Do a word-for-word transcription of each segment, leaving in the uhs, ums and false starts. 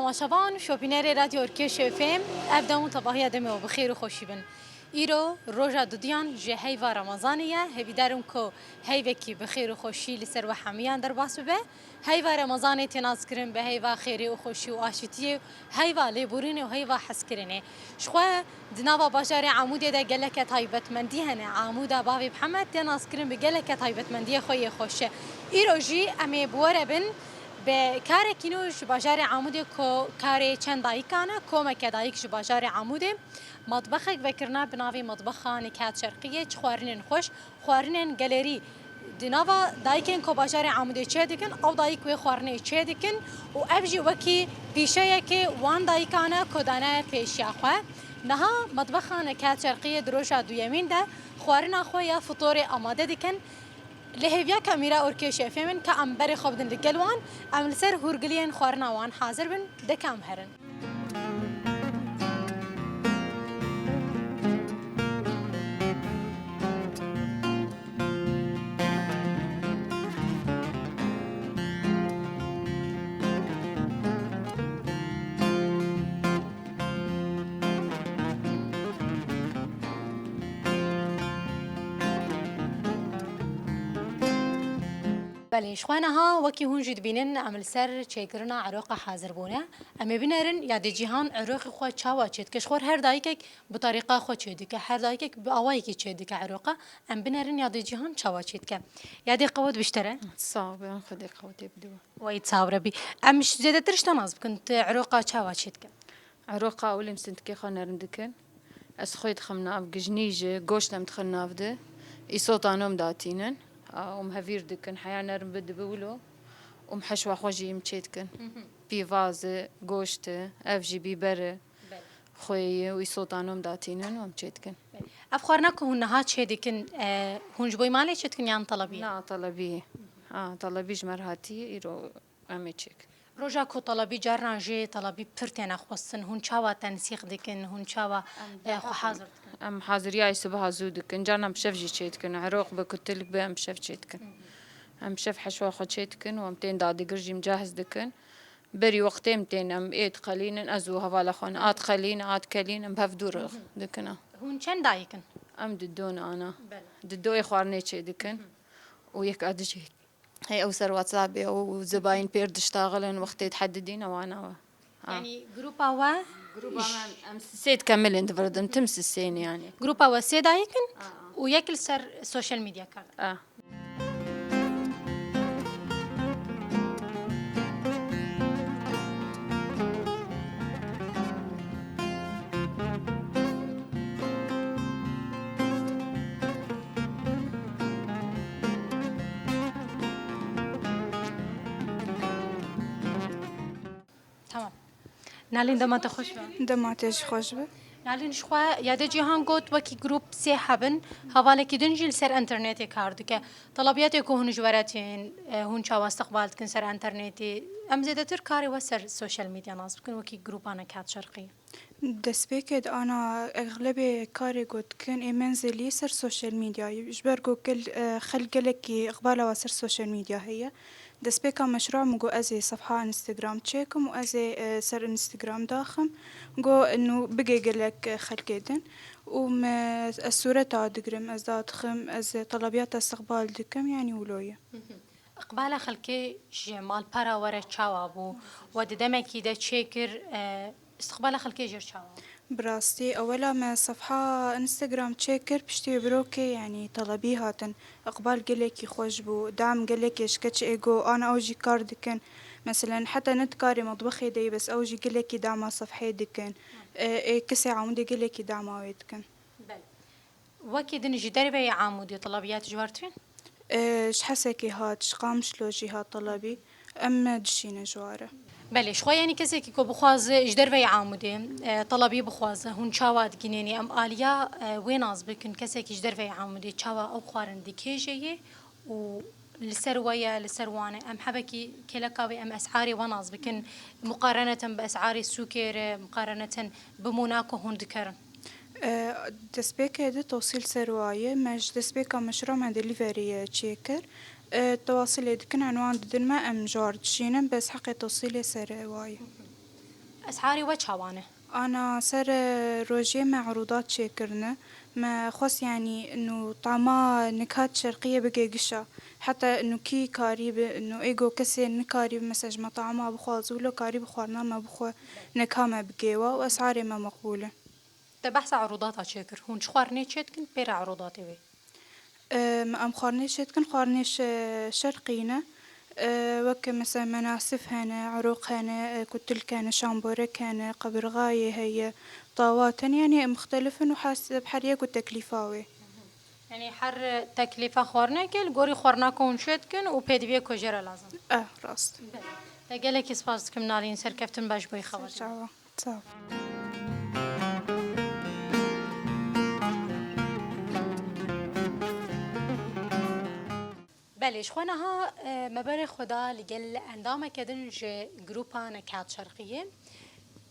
Temaşevan û şopînerê Radyo Ürkêş F M, ev dem û tevahiya demê we bi xêr û xweşî bin. Îro roja dudiyan ji heyva Remezanê ye. Hêvîdar im ku heyvekî bi xêr û xweşî li ser we hemiyan derbas bibe. Heyva Remezanê tê naskirin bi heyva xêrê û xweşî û aşitiyê, heyva lêborînê û heyva hezkirinê. Ji xwe di nava bajarê Amûdê de geleke taybetmendî hene. Amûda Bavê Mihemed tê naskirin bi geleke taybetmendiyê xwe yê xweş. Îro jî em ê bi we re bin bi karekî nû ji bajarê Amûdê ku karê çend dayikan e, komeke dayik ji bajarê Amûdê matbexek vekirine bi navê Matbexa Nekehat Şerqiyê, çi xwarinên xweş, xwarinên gelerî di nava dayikên ku bajarê Amûdê çêdikin, ew dayik wê xwarinê çêdikin û ev jî wekî pîşeyekê wan dayikan e ku dane pêşiya xwe. Niha Matbexa Nekehat Şerqiyê di roja duyemîn de xwarina xwe ya fitorê amade dikin. Li hêviya kamîra Ürkêş F M in ka em berê xwe bidin li gel wan, em li ser hûrgiliyên xwarina wan hazir bin, de ka em herin. Belê, ji xwe niha wekî hûn jî dibînin, em li ser çêkirina eroqa hazir bûne. Em ê binerin Yadê Cîhan eroqê xwe çawa çêdike. Ji xwe her dayikek bi tarîqa xwe çêdike, her dayikek bi awayekî çêdike eroqa. Em binerin Yadê Cîhan çawa çêdike. Yadê, qewet bi ji te re. Sax be, Xwedê qewetê bide we. Wey çaw re bî. Em ji zêdetir ji te nas bikin, tu eroqa çawa çêdike? Eroqa ewil em sindikê xwe nerin dikin. Ez xwê dixim nav, gijnî ji goşt em dixin nav de. Îsota nom datînin. A, ûm hevîr dikin. Heya nerin bi dibi wilo. Ûm heşwa xwe jî em çê dikin. Mhm. Pîvazi, goşti, ev jî bîberi. Belê. Xwêyî û îsota nom datînin û em çê dikin. Belê. Ev xwarina ku hûn niha çê dikin, e, hûn ji bo malê çê dikin yan telebî? Na, telebî. Ha, telebî ji me re hatiye, îro Em ê çêkin. Roja ku telebî, carna jê telebî pir têne xwestin. Hûn çawa tensîq dikin? Hûn çawa, Em e, xwe hazir dikin? Em haziriyayê sibiha zû dikin. Carna bi şev jî çê dikin. Eroq bi kutilk bi em bi şev çê dikin. Em bi şev heşwa xwe çê dikin û em tên dadigir jî em cahiz dikin. Berî wextê em tên em ê diqelînin, ez û hevala xwe ne. A diqelîn, a dikelîn, em bi hev dû re dikin. Hûn çend dayik in? Em di do ne ana. Belê. Di doyê xwarinê çê dikin û yek a dijî. Hey, ew ser WhatsAppê û zibayîn pêr diştaxilin, wextê dihedidîn, ewana we. Ha. Yanî grupa we Grupa me, em sisê dikemilin divirdin, tim sisên yanî. Grupa we sê dayik in Aa. û yek li ser social media kar dikin. A. Tamam. Nalîn, dema te xweş be. Dema te jî xweş be. Nalîn, ji xwe Yadê Cîhan got wekî grûp sê heb in, hevalekî din jî li ser înternetê kar dike. Telebiyatê ku hûn ji we re tên, e, hûn çawa istiqbal dikin ser înternetê? Em zêdetir karê we ser sosyal medya nas bikin, wekî grûpa Nekehat Şerqî. Destpêkê di ana exlebê karê ku dikin ê menzilî ser sosyal medyayê. Ji ber ku gel-, e, xelk gelekî iqbala we ser sosyal medya heye. Destpêka meşruam got ez ê sefha Instagram çêkim û ez ê, e, ser Instagram daxim. Got nû bigê gelek, e, xelkê din. Û me, ez sûreta digirim, ez dadixim, ez telebiyata istiqbal dikim, yanî wilo ye. Mhm. Iqbala xelkê ji malpera we re çawa bû? We di demekî de çêkir, e, istiqbala xelkê jê re çawa bû? Bi rastî, ewela me sefha Instagram çêkir, piştî wê birokê, yanî telebî hatin. Iqbal gelekî xweş bû, dam gelekê ji keçê got, ana ew jî kar dikin. Meselen, heta ne di karê metbexê de yê, bes ew jî gelekî dama sefhê dikin. E, ê kesê Amûdê gelekî dama wê dikin. Belê. Wekî din ji derveyê Amûdê telebiyat ji we re tînin? E, ji Hesekê hat, ji Qamişlo jî hat telebî. Em dişînin ji we re. Belê, ji xwe yanî kesekî ku bixwaze ji derveyê Amûdê, e, telebî bixwaze, hûn çawa digînênî? Em aliya, e, wê nas bikin, kesekî ji derveyê Amûdê çawa ew xwarin dikêjeyê û li ser we ye, li ser wan e? Em hebekî kêleka wê, em esarê we nas bikin, muqareneten bi esarê sûkê re, muqareneten bi Monaco hûn dikerin? E, destpêkê de tewsîl ser wa ye. Me ji destpêka meşruam me delivery ye çêkir. E, tewasilê dikin, enwan didin me, em ji war dişînin, bes heqê tewsîlê ser wa ye. Esarê we çawa ne? Ana ser rojê me erûdat çêkirine. Me xwest yanî inu tama nikat şerqiyê bike gişa. Heta inu kî karî bi, inu êgo kesê nikarî bi, mesela ji metama bixwaze wilo karî bi xwarina me bixwe, nika me bigêwa û esarê me meqbûl e. Te behsa erûdata çêkir. Hûn çi xwarinê çêdikin pê re erûdatê wê? Em xwarinê çêdikin, xwarinê şe-, şerqî ne. E, weke mesela menasif hene, eroq hene, e, kutilk hene, şamborek hene, qebirxayê heye, tawat hene, yanî mixtelif in û has bi her yek û teklîfa wê. Yanî her teklîfa xwarinekê li gorî xwarina ku hûn çêdikin û pêdiviyê ku jê re lazim. Eh, rast. Te gelekî spas dikim Nalîn, serkeftin be ji bo xebatê. Çawa. Sağ ol. Belê, ji xwe niha e, me berê xwe da li gel endameke din ji grûpa Nekat Şerqiyê.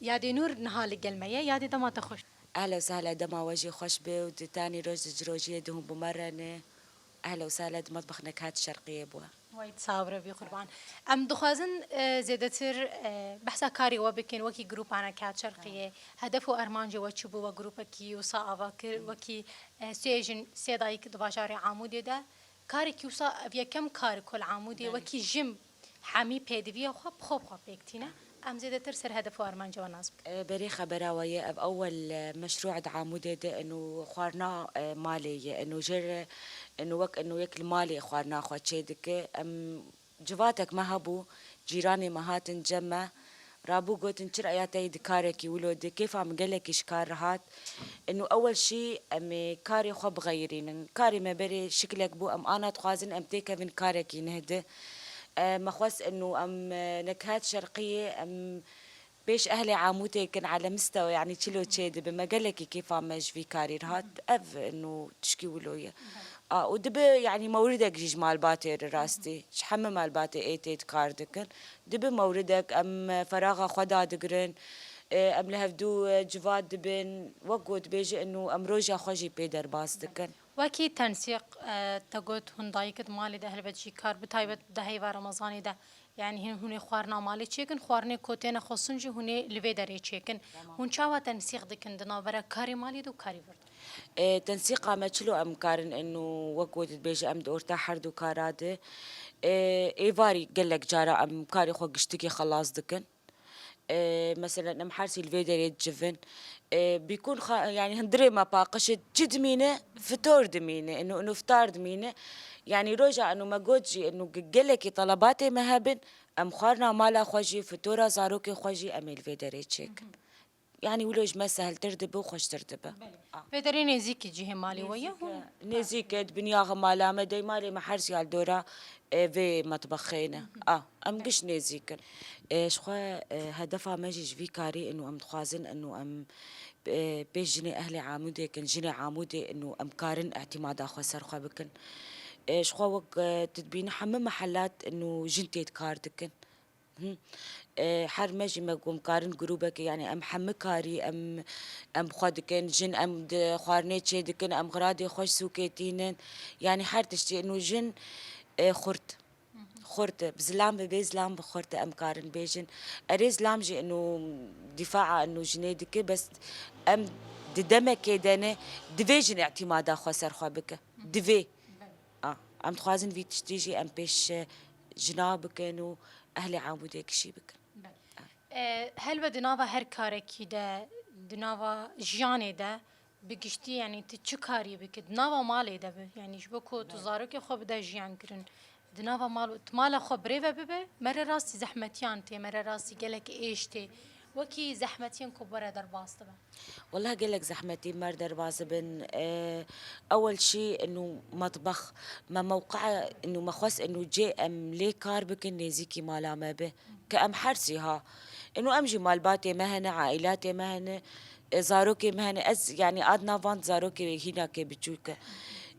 Yadê Nûr niha li gel me ye. Yadê dema te xweş. Ehla û sehla, dema we jî xweş be û di tanî roj di cirojiyê di hûn bi me re ne. Ehla û sehla di metbex Nekat Şerqiyê bû. Wey, sabre bî qurban. Em dixwazin e, zêdetir e, behsa karê we bikin, wekî grûpa Nekat Şerqiyê. Hedef û armancê we çi bû, we grûpekî wisa ava kir, wekî e, sê jin, sê dayik di bajarê Amûdê de. Karekî wisa ev yekem kar ku li Amûdê wekî jin hemî pêdiviya xwe bi xwe bi xwe pêk tîne. Em zêdetir ser hedef û armanca we nas bikin. E, berê xebera we ye, ev ewel e, meşrû di Amûdê de inu xwarina e, malê ye, inu jê re inu wek inu yek li malê xwarina xwe çê dike. Em civatek me hebû, cîranê me hatin cem me, rabû gotin, çira ya te yî di karekî wilo de, kêfa min gelekî ji kar re hat. Inu ewel şî em ê karê xwe bixeyirînin. Karê me berê şiklek bû, em ana dixwazin em têkevin karekî neh de. E, me xwest inu em e, Nekat Şerqiyê em pêş ehlê Amûdê kin ele mistewe, yanî çilo çê dibe. Me gelekî kêfa me ji vî karî re hat. Ev inu tişkî wilo ye. A, û dibe, yanî mewridek jî ji malbatê re rastî, ji heme malbatê ê tê di kar dikin. Dibe mewridek, em feraxa xwe dadigrin, e, em li hevdû, e, civat dibin, wek ku dibêje inu em roja xwe jî pê derbas dikin. Wekî tensîq, e, te got hûn dayik di malê de helbet jî kar bi taybet di heyva Remezanê de, yanî hûn, hûn ê xwarina malê çêkin, xwarinê ku têne xwestin jî hûn ê li vê derê çêkin. Hûn çawa tensîq dikin di navbera karê malê de û karê vir de? E, tensîqa me çilo em karin inu wek ku dibêje em di orta her du kara de. E, êvarî gelek cara em karê xwe giştikî xelas dikin. E, meselen em her sî li vê derê dicivin. E, bîkûn xa-, yanî hundirê me paqij e, çi dimîne, fitor dimîne, inu, inu fitar dimîne. Yanî roja inu me got jî inu ge-, gelekî telebatê me hebin, em xwarina mala xwe jî, fitora zarokê xwe jî em ê li vê derê çêkin. Yanî wilo ji me sehltir dibe û xweştir dibe. Belê. A. Vê derê nêzîkî cihê malê we ye hûn? Nêzîk e, di binyaxa mala me de, malê me her sî ya li dora e, vê metbexê ne. A, em giş nêzîk in. E, ji xwe e, hedefa me jî ji vî karî inu em dixwazin inu em e, pêş jinê ehlê Amûdê kin, jinê Amûdê inu em karin îtîmada xwe ser xwe bikin. E, ji xwe wek e, tu dibînî hemî mehelat inu jin tê di kar dikin. Him. E, her me jî me got em karin grûbekê, yanî em hemî karî em, em bi xwe dikin, jin em di xwarinê çê dikin, em xiradê xwe ji sûkê tînin. Yanî her tiştî inu jin e, xurt. Xurt e. Bi zilam bibe, zilam bi xurt e, em karin bêjin. Erê zilam jî inu dîfaa inu jinê dike, bes em di demekê de ne, divê jin îtîmada xwe ser xwe bike. Divê. A, em dixwazin vî tiştî jî em pêş e, jina bikin û ehlê Amûdê gişî bikin. E, helbet di nava her karekî de, di nava jiyanê de bi giştî, yanî tu çi karî bikî, di nava malê de bi, yanî ji bo ku tu zarokê xwe bide jiyan kirin, di nava mal, tu mala xwe birêve bibe, mere rastî zehmetiyan tê, mere rastî gelek êş tê, wekî zehmetiyên ku bi we re derbas dibe. Wele gelek zehmetî me re derbas dibin. E, ewel şî inu metbex me mewqe inu me xwest inu cê em lê kar bikin nêzîkî mala me be. Ke em her sî ha. Inu em jî malbatê me hene, aîlatê me hene, e, zarokê me hene. Ez yanî ad navan zarokê hînakê biçûk e.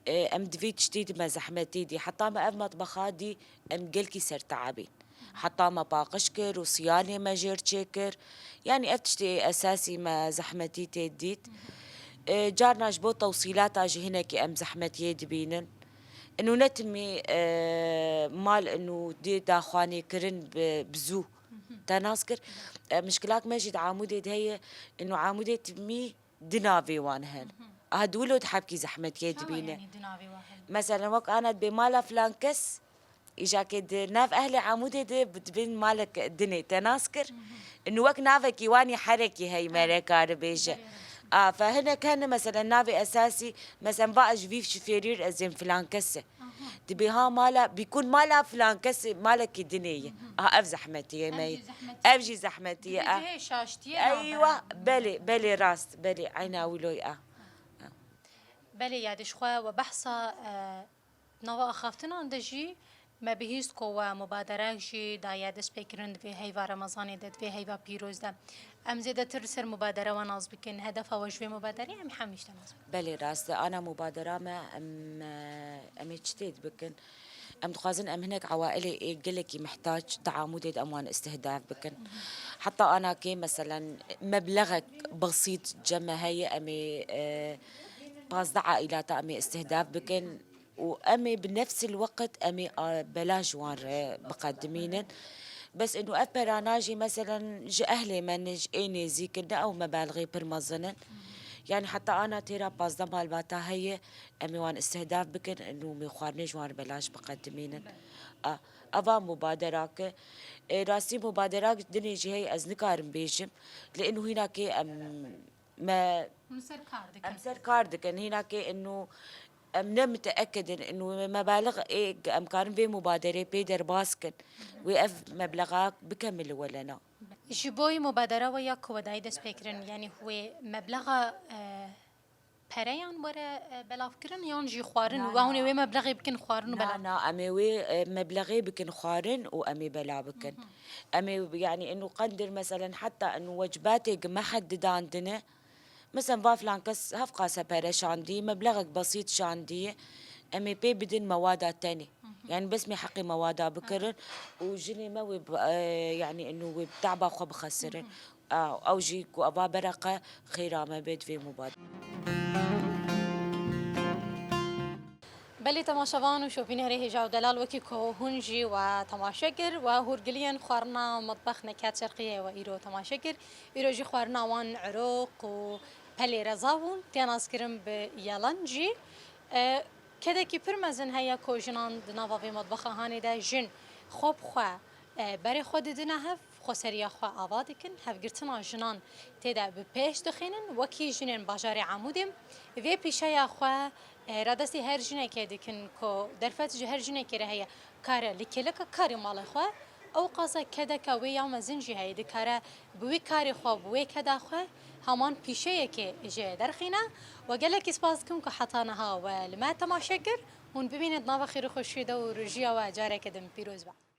E, em di vî tiştî dî me zehmetî dî. Heta me ev metbexa dî em gelkî ser teabîn. Heta me paqij kir û siyanê me jêr çêkir. Yanî ev tiştê esasî me zehmetî tê dît. E, carna ji bo tewsîlata jî hinekî em zehmetiyê dibînin. Inu ne timî, e, mal inu dê daxwanê kirin bi, bi zû. Te nas kir, e, mişkilak me jî di Amûdê de heye, inu Amûdê timî di navê wan hene. Aha, di wilo di hebkî zehmetiyê dibîne. Yanî di navê wan hene? Meselen, wek ana dibê mala filan kes, îja ke di nav ehlê Amûdê de bi-, dibên malek dinê te nas kir. Inu wek navekî wanî herekî hey mere kari bêje. A, fe hinek hene, meselen, navê esasî, meselen, va ez ji vî şifêrî r ez êm filan kes e. Dibê ha mala, bîkun mala filan kesê, malekî dinê ye. Aha, ev zehmetî ye me. Ev jî zehmetî ye. Ev jî zehmetî ye, Dibê a. Cihê şaştiyê Eywa, navbera. Belê, belê, rast, belê, eyna wîloy a. Belê, ya dişxwe we behsa, e, nava axaftinan de jî me bihîst ku we mubaderek jî daye destpêkirin di vê heyva Remezanê de, di vê heyva pîroz de. Em zêdetir li ser mubadere we nas bikin, hedefa we ji vê mubaderê em hemî ji te nas bikin. Belê, rast e. Ana mubadera me, em, e, em ê çi têd bikin? Em dixwazin em hinek ewailê ê gelekî mihtac di Amûdê de em wan istihdaf bikin. Heta ana kê, meselen, meblexek besît cem me heye, em ê, e, pazdeh aîlata em ê istihdaf bikin. Û em ê bi nefsil weqt em ê, a, belaş wan re biqedimînin. Bes inu ev perana jî, meselen, ji ehlê me ne, ji ê nêzîk in, ne ew mebalixê pir mezin in. Yani heta ana têra pazdeh malbata heye, em ê wan istihdaf bikin, inu em ê xwarinê ji wan re belaş biqedimînin. A, eva mubaderak e. E, rastî mubaderak dinê jî heye, ez nikarim bêjim. Lê inu hîna kê em me Hûn ser kar dikin. Em ser kar dikin. Hîna kê inu em ne miteekid in, inu mebalix ê em karin vê mubaderê pê derbas kin. Wê ev meblexa bikemil welena. Ji bo yî mubadera we ya ku we dayî dest pê kirin, yanî wê meblexa, e, pereyan were, e, belav kirin yan jî xwarin? Na, We hûn ê na. Wê meblexê bikin xwarin û Na, belav? Na, em ê wê, e, meblexê bikin xwarin û em ê bela bikin. Em ê, yanî, inu qendir, meselen, heta inu wecbatê gi me hed didandine, Mesela, va filan kes hevqase pere şandî, meblexek besît şandî, em ê pê bidin mewada tenê. Yani bes mê heqê mewada bikirin û jinê me wê bi, e, yani inu wê bi teba xwe bixesirin. A, ew jî ku eva bereqe xêra me bê divê mubad. Belê temaşevan û şopînerê hêja û delal, wekî ku hûn jî we temaşe kir, we hûrgiliyên xwarina metbex Nekat Şerqiyê we îro temaşe kir. Îro jî xwarina wan eroq û pelê reza bûn, tê naskirin bi yelancî. E, kedekî pir mezin heye ku jinan di nava vê metbexa hanê de jin xwe bi xwe, e, berê xwe didine hev, xweseriya xwe ava dikin, hevgirtina jinan tê de bi pêş dixînin, wekî jinên bajarê Amûdê. Vê pîşeya xwe, e, radestî her jinekê dikin ku derfet ji her jinekê re heye, kare li kêleka karê malê xwe, ew qaza kedeka wê ya mezin jî heye, dikare bi wî karê xwe, bi wê keda xwe heman pîşeyekê jê derxîne. We gelekî spas dikim ku heta niha we li me temaşe kir. Hûn bimînin di nava xêr û xweşiyê de û rojiya we careke din pîroz be.